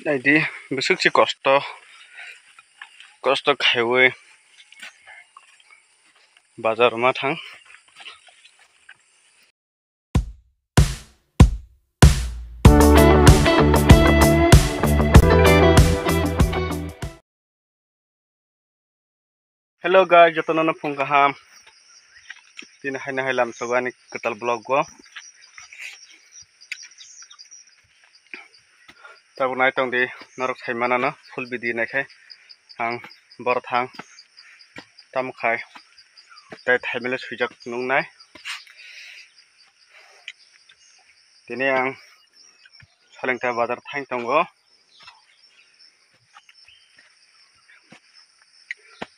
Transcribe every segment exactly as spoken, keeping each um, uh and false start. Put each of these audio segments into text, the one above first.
Naidi, bwswk se kosto, kosto khaiwi bazar ma thang. Hello guys, jotono no phung kaham. Tini haino hai lamsogo ani kwtal vlog o. Tabuk nai tong di, norok sai manano full video naikhai ang boro thang tamo khai tei thaimele swijak nungnai. Tini ang Salengta bazar thang tongo.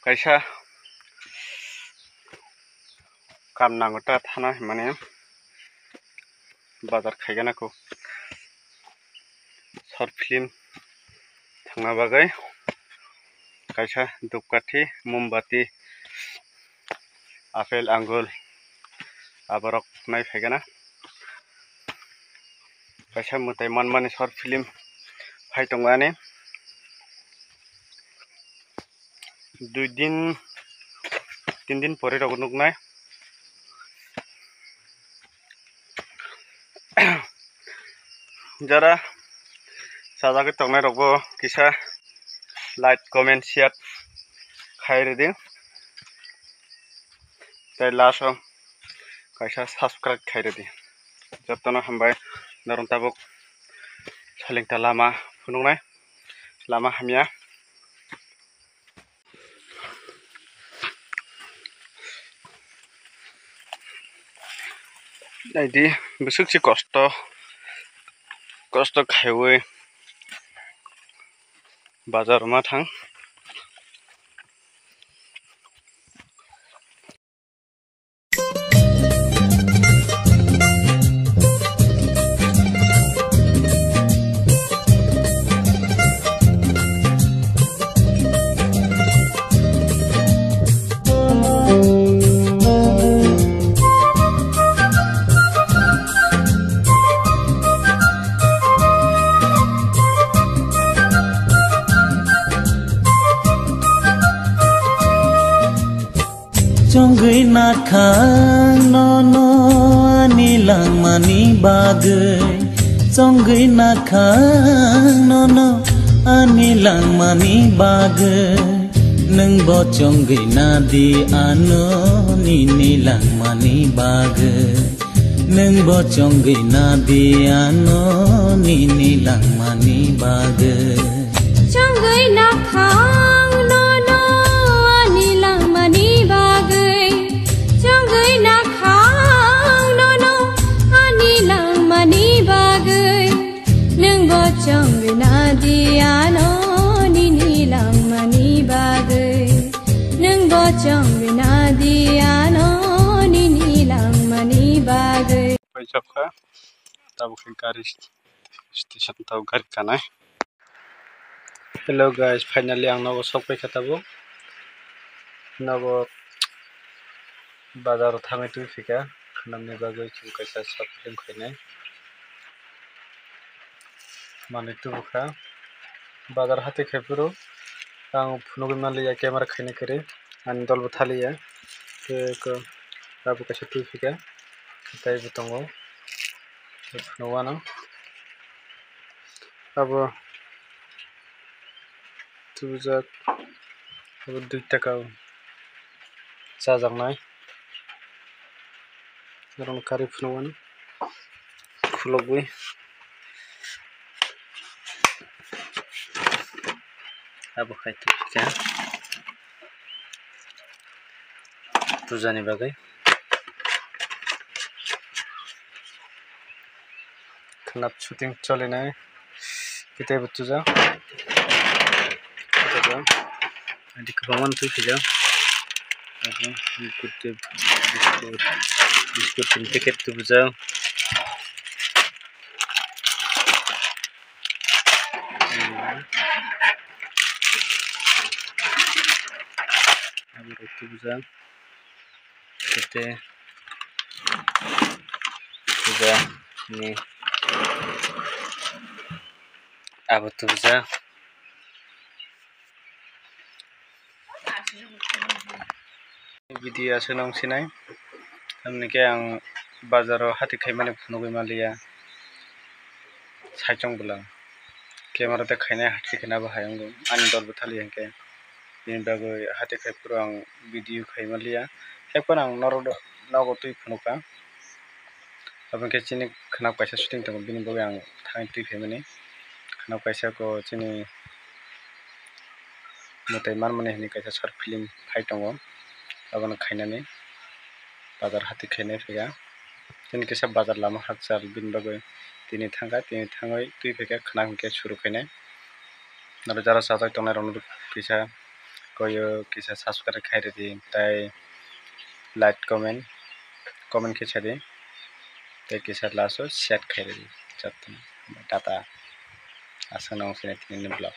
Kaisa kam nango ta thana hinmani bazar khaigana kho. Short film thangna bagwi kaisa dhupkathi, mombati, apple, angul aborok nai phaigana. Kaisa mwtai manmani short film phai tongo ani. Dui din, tin din pore rok nuknai. Jara sajagwi tongnai rokbo kisa like, comment, share khai ridi. Tei last o kaisa subscribe khai ridi. Jotono hambai, norok tabuk Salengta lama phunuknai, lama hamya. Naidi, bwswk se kosto, kosto khaiwi bazar ma thang. Chongwi nakhang nono ani langmani bagwi. Chongwi nakhang nono ani langmani bagwi. Nwngbo chongwi nadi ano nini langmani bagwi. Nwngbo chongwi nadi ano nini langmani bagwi. Chongwi nakhang nono ani langmani bagwi. Chongwi nakhang nono ani langmani bagwi. Nwngbo chongwi nadi ano nini langmani bagwi. Nwngbo chongwi nadi ano nini langmani bagwi. Paijak kha, tabuk khe gari station, tabuk gari kanai. Hello guys, finally ang nogo sok paikha tabuk. Nogo bazar o thangwi twi phika, khwnamni bagwi chwng kaisa short film khainai. Manwi tubukha. Bazar hati khai phuru ang phunugwi manliya camera khaina kwrwi, ani dolbo thaliya. Tei eko abo kaisa tubui phika, tei bo tongo. Tei phunugwano abo tubujak, abo dui taka o chajaknai. Norokno karwi phunukmani khulugwi. Abo khai tongkha puja ni bagwi. Khwnap shooting cholinai. Khe teibo tubujak. Tubujak. Adi kwbangma tubujak. Abo biskut, biskut, biskut tin packet tubujak. Abo tubujak. Kete puja ni Abo tubujak. Video aswk nung sinai. Tamni khe ang bazaro hati khaimani phunugwi manliya. Saichung bwla camera tei khainai hati khaina bo hai wngo. Ani dor bwthali hinkhe bini bagwi hati khai phuru ang video khai manliya. Haiphano ang norok nogo twi phunukha. Abo hinkhe chini khwnap kaisa shooting tongo, bini bagwi ang thangwi twi phaimani. Khwnap kaisa ko chini mwtai manmani hinwi kaisa short film phai tongo, abono khainani bazar hati khainai phaikha. Chini kisa bazar lama hakchal, bini bagwi tini thangkha, tini thangwi twi phaikha, khwnap hinkhe suru khainai. Aro jara chajak tongnai rokno kisa koyo kisa subscribe khai ridi, tai like, comment, comment khe sadi, tei kisa last o share khai ridi. Tata, aswk nang sinai tini vlog.